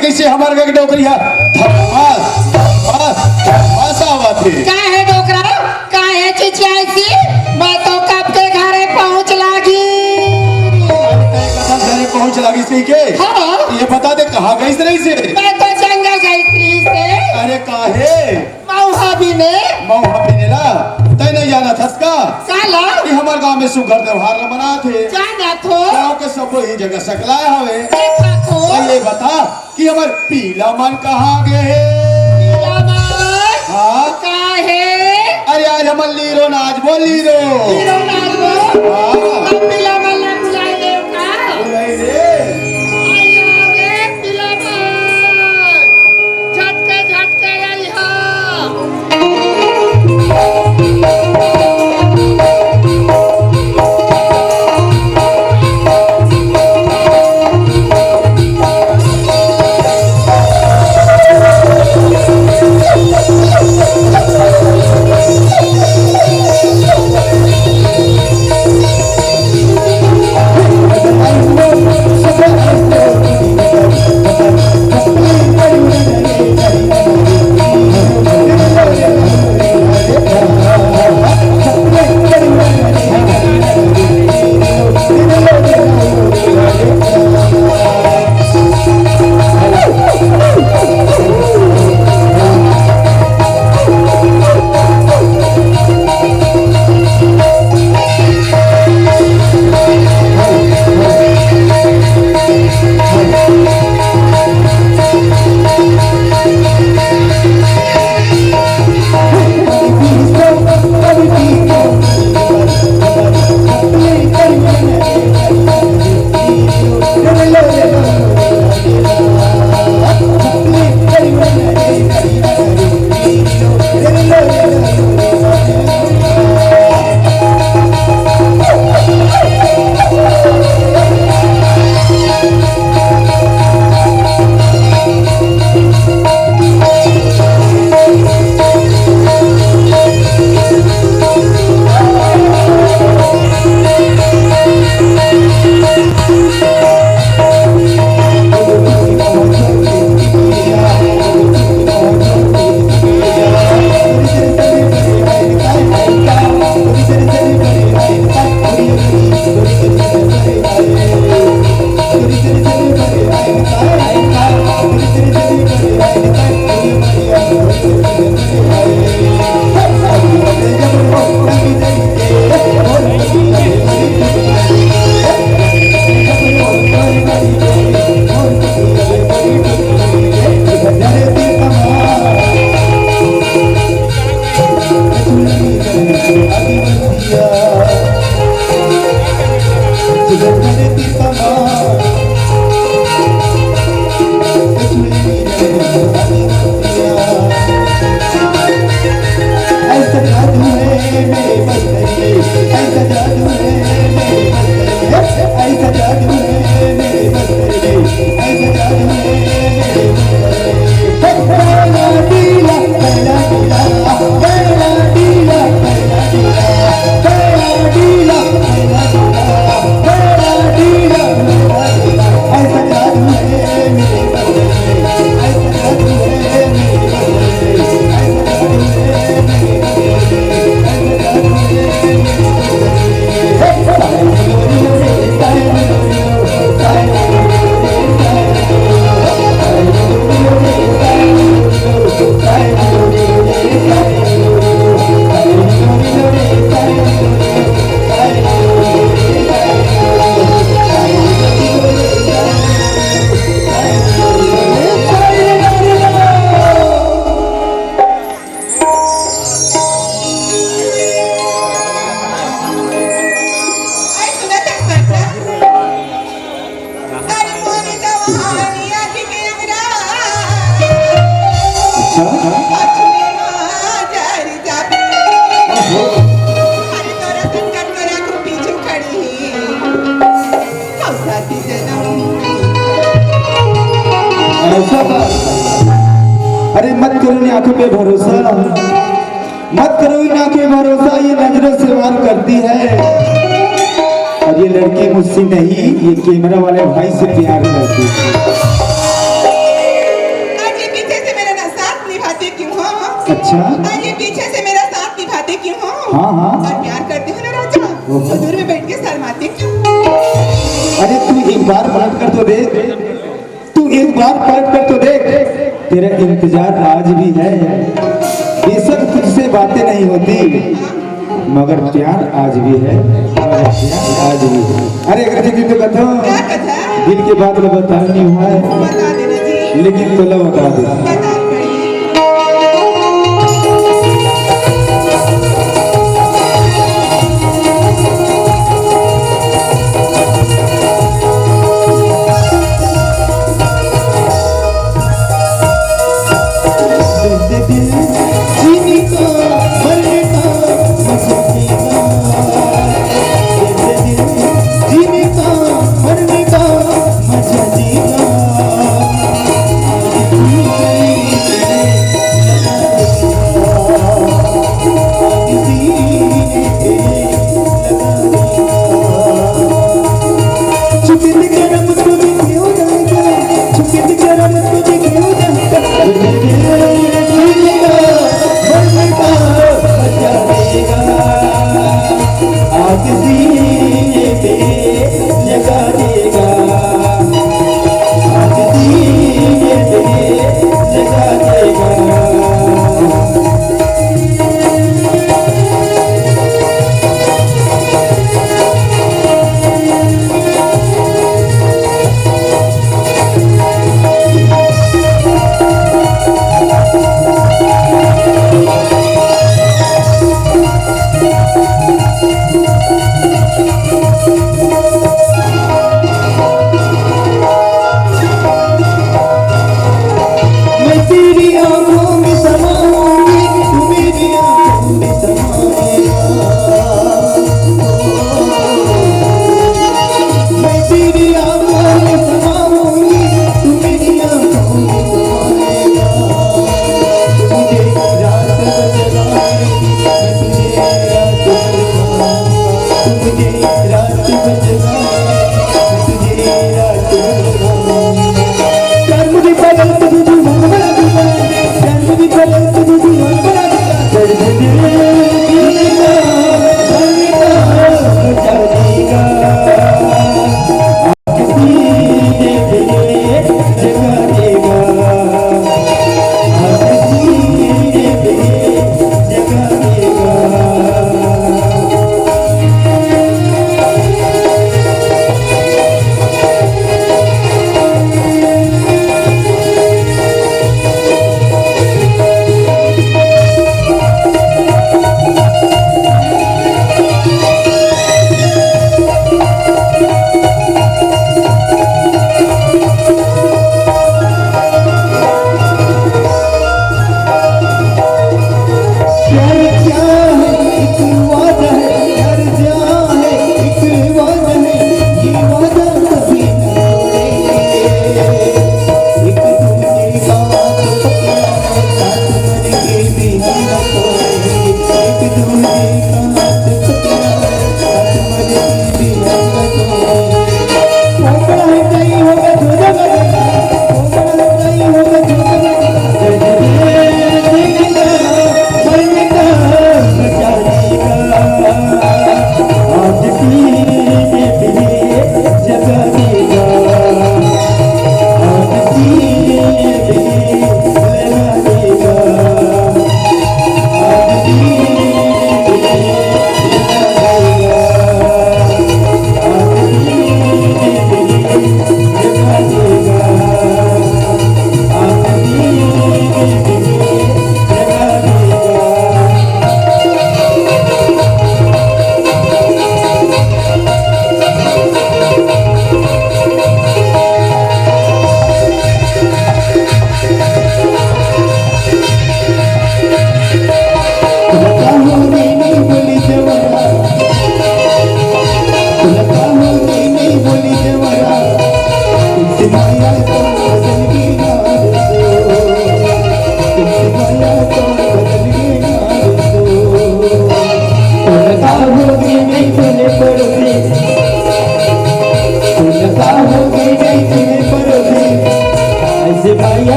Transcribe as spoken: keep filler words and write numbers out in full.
कइसे हमर घर के डोकरी ह धमास, धमास, धमास आवत हे। का हे डोकरा? का हे चिचियाइस? मैं तो कब के घरे पहुंच लागी। अरे, तैं कतक घरे पहुंच लागिस कहिके? हाँ। ये बता दे, कहाँ गइस रहिस हे? मैं तो जंगल गइस रहिस हे। अरे, काहे? मउहा बिने। मउहा बिने ला? तैं नइ जानत हस का? काला? कि हमर गांव में सुग्घर त्योहार ल मनात हे। जानत हों। गांव के सबो ही जगह सकलाय हवे। देखत हों। अउ ये बता कि हमर पीला मन कहाँ गे हे? पीला मन? हाँ। का हे? अरे आज हमर लीरो नाचबो, लीरो। लीरो नाचबो? हाँ। अब पीला मन ला बुलाय ले का? बुलाय ले। अइया रे पीला मन। झटके झटके अइहा। अरे मत करो नी आंखों पे भरोसा, मत करो इन आंखें भरोसा, ये नजरों से वार करती है। और ये लड़की मुझसे नहीं, ये कैमरा वाले भाई से प्यार करती है। अच्छा। अरे, पीछे से मेरा साथ निभाते क्यों हो? हाँ, हाँ। और प्यार करते हो ना राजा, ओहो। तो दूर में बैठ के शर्माते क्यों? अरे, तू एक बार पलट कर तो देख, तू एक बार पलट कर तो देख, तेरा इंतजार आज भी है। बेशक तुझसे बातें नहीं होती, मगर प्यार आज भी है, मगर प्यार आज भी है। अरे, अगर जी तो कथो, क्या कथा? दिल की बात ला बतानी हुआ है, बता देना जी। लेकिन तोला बता दे। बता दे।